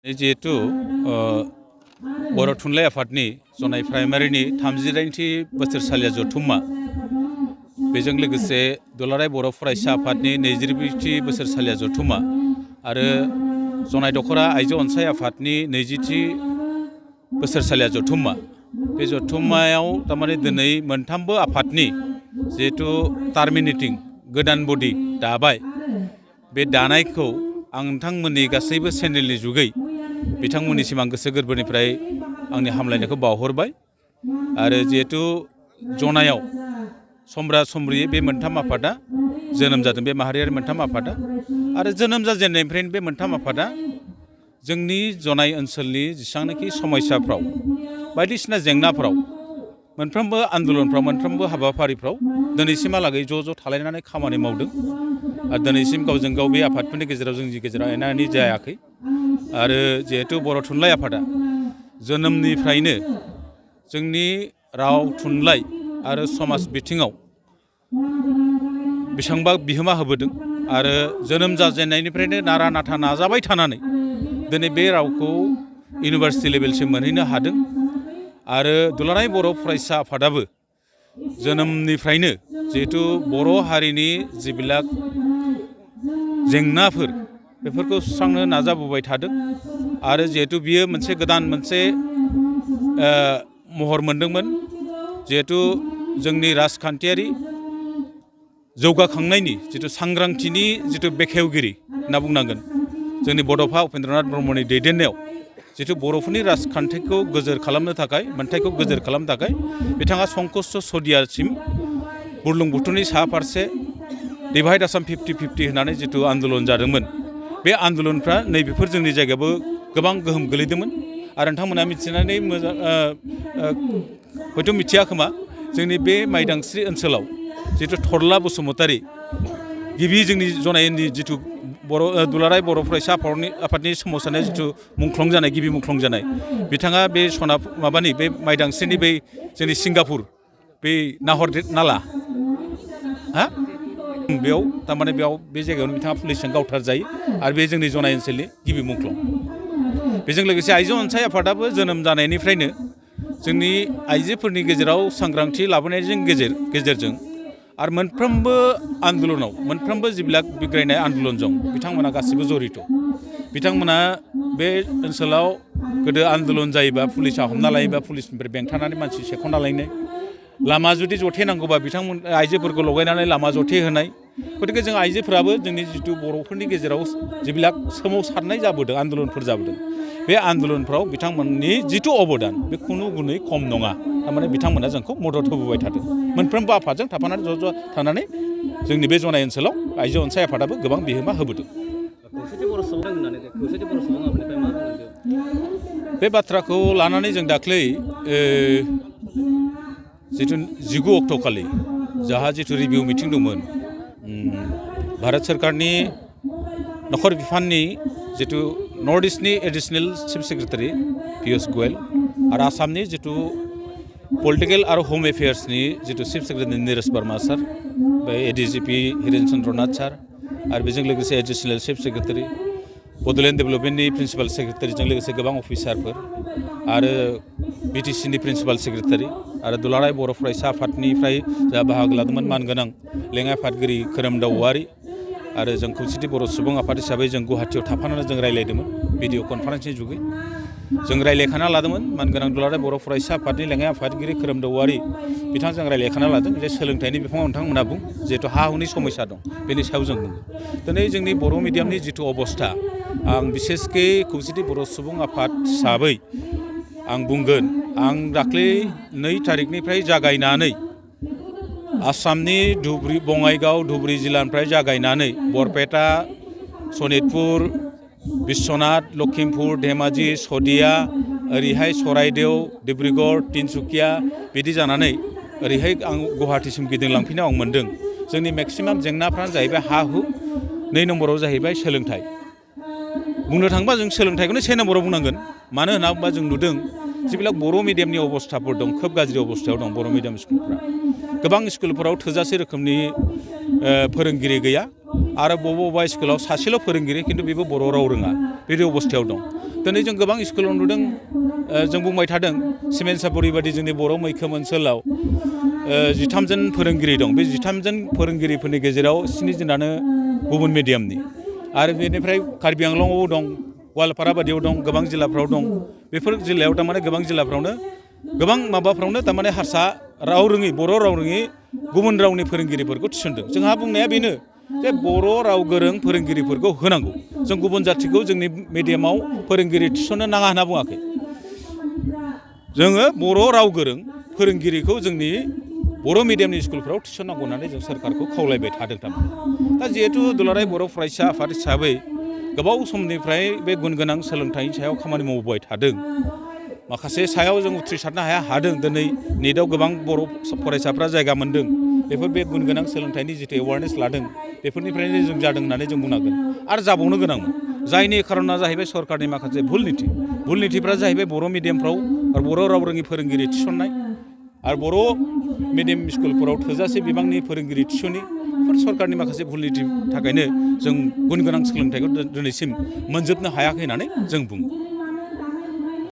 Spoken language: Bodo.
जिहेतु बर' थुनलाइ आफादनि जनाय प्राइमारिनि 38थि बोसोरसालिया जथुम्मा बेजों लोगोसे दुलाराय बर' फरायसा आफादनि 22थि बोसोरसालिया जथुम्मा आरो जनाय दख'रा आइजो अनसाय आफादनि 20थि बोसोरसालिया जथुम्मा बे जथुम्मायाव थारमाने दिनै मोनथामबो आफादनि जिहेतु टार्मिनेटिं गोदान बडि दाबाय बे दानायखौ आं नोंथांमोननि गासैबो चेनेलनि जुगै बिथांमोननिसिम आं गोसो गोरबोनिफ्राय आंनि हामलायनायखौ बावहरबाय आरो जिहेतु जनायाव समब्रा समब्रियै बे मोनथाम आफादा जोनोम जादों बे माहारियारि मोनथाम आफादा आरो जोनोम जाजेननायनिफ्रायनो बे मोनथाम आफादा जोंनि जनाय ओनसोलनि जेसेबांनाखि समस्याफ्राव बायदिसिना जेंनाफ्राव मोनफ्रोमबो आन्दलनफ्राव मोनफ्रोमबो हाबाफारिफ्राव दिनैसिमहालागै ज' थालायनानै खामानि मावदों आरो दिनैसिम गावजों गाव बे आफादफोरनि गेजेराव जोंनि गेजेराव एना एनि जायाखै आरो जिहेतु बर' थुनलाइ आफादा जोनोमनिफ्रायनो जोंनि राव थुनलाइ आरो समाज बिथिङाव बेसेबांबा बिहोमा होबोदों आरो जोनोम जाजेननायनिफ्रायनो नारा नाथा नाजाबाय थानानै दिनै बे रावखौ इउनिभार्सिटि लेभेलसिम मोनहैनो हादों आरो दुलाराय बर' फरायसा आफादाबो जोनोमनिफ्रायनो जिहेतु बर' हारिनि जिबिलाक जेंनाफोर बेफोरखौ सुस्रांनो नाजाबोबाय थादों आरो जिहेतु बियो मोनसे गोदान मोनसे महर मोनदोंमोन जिहेतु जोंनि राजखान्थियारि जौगाखांनायनि जिथु सांग्रांथिनि जिथु बेखेवगिरि होनना बुंनांगोन जोंनि बड'फा उपेन्द्रनाथ ब्रह्मनि दैदेननायाव जिथु बर'फोरनि राजखान्थिखौ गोजोर खालामनो थाखाय मोन्थाइखौ गोजोर खालामनो थाखाय बिथाङा संकष्ट सदियासिम बुरलुंबुथुरनि साहा फारसे डिभाइड आसाम 50-50 होननानै जिथु आन्दलन जादोंमोन बे आन्दलनफ्रा नैबेफोर जोंनि जायगायावबो गोबां गोहोम गोलैदोंमोन आरो नोंथांमोना मिथिनानै मोजां हयथ' मिथिया खोमा जोंनि बे माइदांस्रि ओनसोलाव जिथु थरला बसुमतारी गिबि जोंनि जनायनि जिथु दुलाराय बर' फरायसा आफादनि सोमावसारनाय जिथु मुंख्लं जानाय गिबि मुंख्लं जानाय बिथाङा बे माबानि बे माइदांस्रिनि बै जोंनि सिंगापुर बै नाहर नाला हा बेयाव थारमाने बे जायगायावनो बिथाङा पुलिसजों गावथार जायो आरो बे जोंनि जनाय ओनसोलनि गिबि मुंख्लं बेजों लोगोसे आइजो अनसाय आफादाबो जोनोम जानायनिफ्रायनो जोंनि आइजोफोरनि गेजेराव सांग्रांथि लाबोनायजों गेजेरजों आरो मोनफ्रोमबो आन्दलनाव मोनफ्रोमबो जिबिलाक बिग्रायनाय आन्दलनजों बिथांमोना गासिबो जरित बिथांमोना बे ओनसोलाव गोदो आन्दलन जायोबा पुलिसा हमना लायोबा पुलिसनिफ्राय बेंथानानै मानसि सेख'ना लायनाय लामा जुदि जथे नांगौबा बिथांमोन आइजोफोरखौ लगायनानै लामा जथे होनाय गतिके जों आइजोफोराबो जोंनि जिथु बर'फोरनि गेजेराव जिबिलाक सोमावसारनाय जाबोदों आन्दलनफोर जाबोदों बे आन्दलनफ्राव बिथांमोननि जिथु अबदान बे खुनु गुनै खम नङा थारमाने बिथांमोना जोंखौ मदद होबोबाय थादों मोनफ्रोमबो आफादजों थाफानानै ज' थानानै जोंनि बे जनाय ओनसोलाव आइजो अनसाय आफादाबो गोबां बिहोमा होबोदों बे बाथ्राखौ लानानै जों दाख्लै जिथु 19 अक्ट'खालि जाहा जिथु रिभिउ मिटिं दंमोन भारत सोरखारनि दख'र बिफाननि जिथु नर्थ इस्टनि additional chief secretary Piyush Goyal आरो आसामनि जिथु पलिटिकेल आरो हम एफेयार्सनि जिथु chief secretary Neeraj Verma sir बे एडिजिपि हिरेन चन्द्र नाथ सार आरो बेजों लोगोसे एडिशनेल चिफ सेक्रेटारि बड'लेण्ड डेभेलपमेन्टनि प्रिन्सिपाल सेक्रेटारिजों लोगोसे गोबां अफिसारफोर आरो बिटिसिनि प्रिन्सिपाल सेक्रेटारि आरो दुलाराय बर' फरायसा आफादनिफ्राय जा बाहागो लादोंमोन मानगोनां लेङाइ आफादगिरि खोरोमदाव औवारि आरो जों खौसेथि बर' सुबुं आफाद हिसाबै जों गुवाहाटियाव थाफानानै जों रायज्लायदोंमोन भिडिअ कनफारेन्सनि जुगै जों रायज्लायखाना लादोंमोन मानगोनां दुलाराय बर' फरायसा आफादनि लेङाइ आफादगिरि खोरोमदाव औवारि बिथांजों रायज्लायखाना लादों जे सोलोंथाइनि बिफाङाव नोंथांमोनहा बुं जिहेतु हा हुनि समस्या दं बेनि सायाव जों बुङो दिनै जोंनि बर' मिडियामनि जिथु अबस्था आं बिसेसकै खौसेथि बर' सुबुं आफाद हिसाबै आं बुंगोन आं दाख्लै 2 थारिखनिफ्राय जागायनानै आसामनि बङाइगाव धुबुरी जिल्लानिफ्राय जागायनानै बरपेटा सनितपुर बिश्वनाथ लखिमपुर धेमाजि सदिया ओरैहाय सराइदेव डिब्रुगड़ तिनसुकिया बिदि जानानै ओरैहाय आं गुवाहाटिसिम गिदिंलांफिनायाव आं मोन्दों जोंनि मेक्सिमाम जेंनाफ्रानो जाहैबाय हा हु 2 नम्बराव जाहैबाय सोलोंथाइ बुंनो थाङोबा जों सोलोंथाइखौनो 1 नम्बराव बुंनांगोन मानो होनना बुङोबा जों नुदों जेब्ला बर' मिडियामनि अबस्थाफोर दं खोब गाज्रि अबस्थायाव दं बर' मिडियाम स्कुलफ्रा गोबां स्कुलफोराव थोजासे रोखोमनि फोरोंगिरि गैया आरो बबेबा स्कुलाव सासेल' फोरोंगिरि खिन्थु बेबो बर' राव रोङा बेबायदि अबस्थायाव दं दिनै जों गोबां स्कुलाव नुदों जों बुंबाय थादों सिमेन्ट सापरि बायदि जोंनि बर' मैखोम ओनसोलाव 13 जन फोरोंगिरि दं बे 13 जन फोरोंगिरिफोरनि गेजेराव 7 जनानो गुबुन मिडियामनि आरो बेनिफ्राय कार्बि आंलंआव दं गवालपारा बायदियाव दं गोबां जिल्लाफ्राव दं बेफोर जिल्लायाव थारमाने गोबां जिल्लाफ्रावनो गोबां माबाफ्रावनो थारमाने हारसा राव रोङि बर' राव रोङि गुबुन रावनि फोरोंगिरिफोरखौ थिसनदों जोंहा बुंनाया बेनो जे बर' राव गोरों फोरोंगिरिफोरखौ होनांगौ जों गुबुन जाथिखौ जोंनि मिडियामाव फोरोंगिरि थिसननो नाङा होनना बुङाखै जोङो बर' राव गोरों फोरोंगिरिखौ जोंनि बर' मिडियामनि स्कुलफ्राव थिसननांगौ होननानै जों सोरखारखौ खावलायबाय थादों थारमाने दा जिहेतु दुलाराय बर' फरायसा आफाद हिसाबै गोबाव समनिफ्राय बे गुन गोनां सोलोंथाइनि सायाव खामानि मावबाय थादों माखासे सायाव जों उथ्रिसारनो हादों दिनै नेटआव गोबां बर' फरायसाफ्रा जायगा मोन्दों बेफोर बे गुन गोनां सोलोंथाइनि जितु एवारनेस लादों बेफोरनिफ्रायनो जों जादों होननानै जों बुंनांगोन आरो जाबावनो गोनांमोन जायनि खारना जाहैबाय सरकारनि माखासे भुल नितिफ्रा जाहैबाय बर' मिडियामफ्राव आरो बर' राव रोङि फोरोंगिरि थिसननाय आरो बर' मिडियाम स्कुलफोराव थोजासे बिबांनि फोरोंगिरि थिसनि बेफोर सरकारनि माखासे भुल नितिनि थाखायनो जों गुन गोनां सोलोंथाइखौ दिनैसिम मोनजोबनो हायाखै होननानै जों बुङो